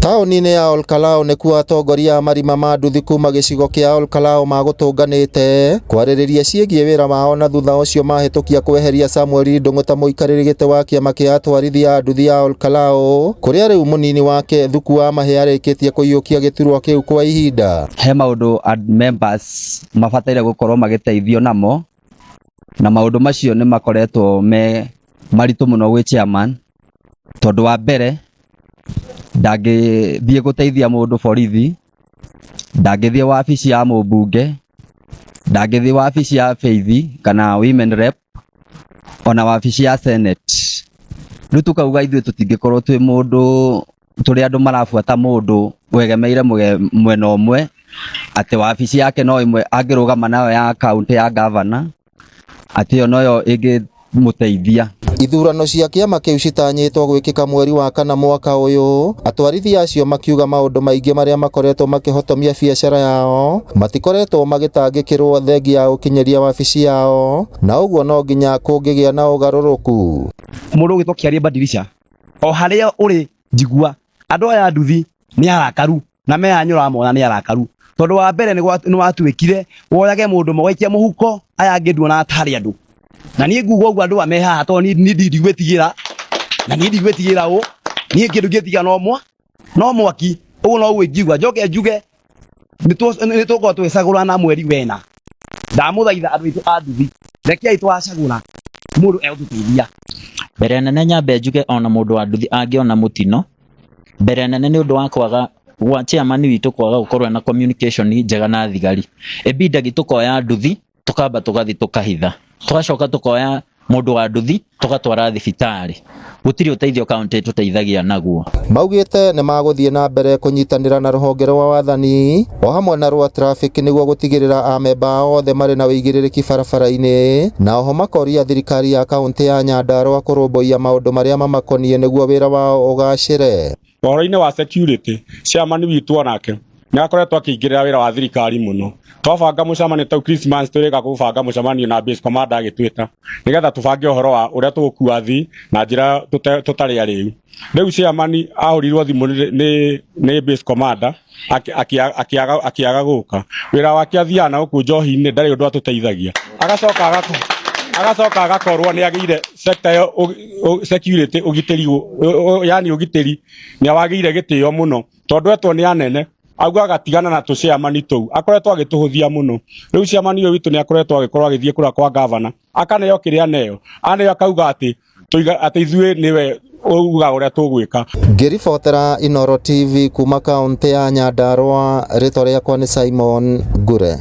Taũni-inĩ ya Olkalau nĩkuo atongoria a marima ma nduthi kuma gĩcigo kĩa Olkalau magũtũnganĩte kwarĩrĩria ciĩgiĩ wĩra wao na thutha ũcio mahĩtũkia kweheria Samuel Ndung'u ta mũikarĩri gĩtĩ wa kĩama kĩa atwarithia a nduthi ya Olkalau kũrĩa rĩu mũnini wake Thuku wa Mahĩ arĩkĩtie kũiyũkia gĩturwa kĩu kwa ihinda. He maũndũ members mabataire gũkorwo magĩteithio namo, na maũndũ macio nĩ makoretwo me maritũ mũno gwĩ chairman, tondũ wa mbere ndangĩthiĩ gũteithia mũndũ borithi, ndangĩthiĩ wabici ya mũmbunge, ndangĩthiĩ wabici ya Faith kana women rep, ona wabici ya senate. Rĩu tũkauga ithuĩ tũtingĩkorwo twĩ mũndũ tũrĩ andũ marabuata mũndũ wegemeire mwena ũmwe, atĩ wabici yake no ĩmwe angĩrũgama nayo ya kaũntĩ ya gavana, atĩ ĩyo noyo ĩngĩmũteithia. Ithurano cia kĩama kĩu citanyĩtwo gwĩkĩka mweri wa kana mwaka ũyũ. Atwarithia acio makiuga maũndũ maingĩ marĩa makoretwo makĩhotomia biacara yao matikoretwo magĩtangĩkĩrwo thengia ya gũkinyĩria wabici yao, na ũguo no nginya kũngĩgĩa na ũgarũrũku. Mũndũ ũgĩtwo Kĩarie Badilisha, o harĩa ũrĩ njigua andũ aya nduthi nĩ arakaru na me ũramona nĩ arakaru, tondũ wa mbere nĩ watuĩkire woyage mũndũ mũgaikia mũhuko, aya angĩ nduonaga tarĩ andũ. Na niĩ nguga ũguo andũ aya me haha, tondũ niĩ ndigwĩtigĩra, na niĩ ndigwĩtigĩra ũ, niĩ kĩndũ ngĩtigĩra no mwaki. Ũguo noguo ingiuga. Njoke njuge nĩ tũgũkorwo tũgĩcagũra na mweri wena. Ndamũthaitha andũ aitũ a nduthi, rekei twacagũra mũndũ egũtũteithia. Mbere nene nyambe njuge ona mũndũ wa nduthi angĩona mũtino, mbere nene nĩ ũndũ wa kwaga gwa chairman witũ kwaga gũkorwo na communication njega na thigari, ĩbindagi tũkoya nduthi tũkamba tũgathi tũkahitha, tũgacoka tũkoya mũndũ wa nduthi tũgatwara thibitarĩ. Gũtirĩ ũteithio kaũntĩ ĩtũteithagia naguo. Maugĩte nĩ magũthiĩ na mbere kũnyitanĩra na rũhonge rwa wathani o hamwe na rwa traffic nĩguo gũtigĩrĩra amemba ao othe marĩ na ũigĩrĩrĩki barabara-inĩ, na oho makoria thirikari ya kaũntĩ ya Nyandarua kũrũmbũiya maũndũ marĩa mamakoniĩ nĩguo wĩra wao ũgacĩre. Ũhoro-inĩ wa security, chairman witũ onake nĩ akoretwo akĩingĩrĩra wĩra wa thirikari mũno. Twabanga mũcemanio tau Christmas, tũrĩka gũbanga mũcemanio na base commander agĩtwĩta nĩgetha tũbange ũhoro wa ũrĩa tũgũkua athii na njĩra tũtarĩ arĩu. Rĩu chairman ahũrirwo thimũ nĩ base commander akĩaga gũka. Wĩra wake athiaga na gũkũ njohi-inĩ, ndarĩ ũndũ atũteithagia. Agacoka agakorwo nĩ agĩire sector ya security, ũgitĩri, yani ũgitĩri nĩ wagĩire gĩtĩo mũno, tondũ etwo nĩ anene augaga tigana na tũciamani tũu. Akoretwo agĩtũhũthia mũno. Rĩu chairman ũyũ witũ nĩ akoretwo agĩkorwo agĩthiĩ kũrĩa kwa gavana, akaneo kĩrĩa aneo aneo, akauga atĩ tũiga atĩ ithuĩ nĩwe ugaga ũrĩa tũgwĩka. Ngĩribotera Inooro TV kuma kaũntĩ ya Nyandarua, rĩtwa rĩakwa nĩ Simon Ngure.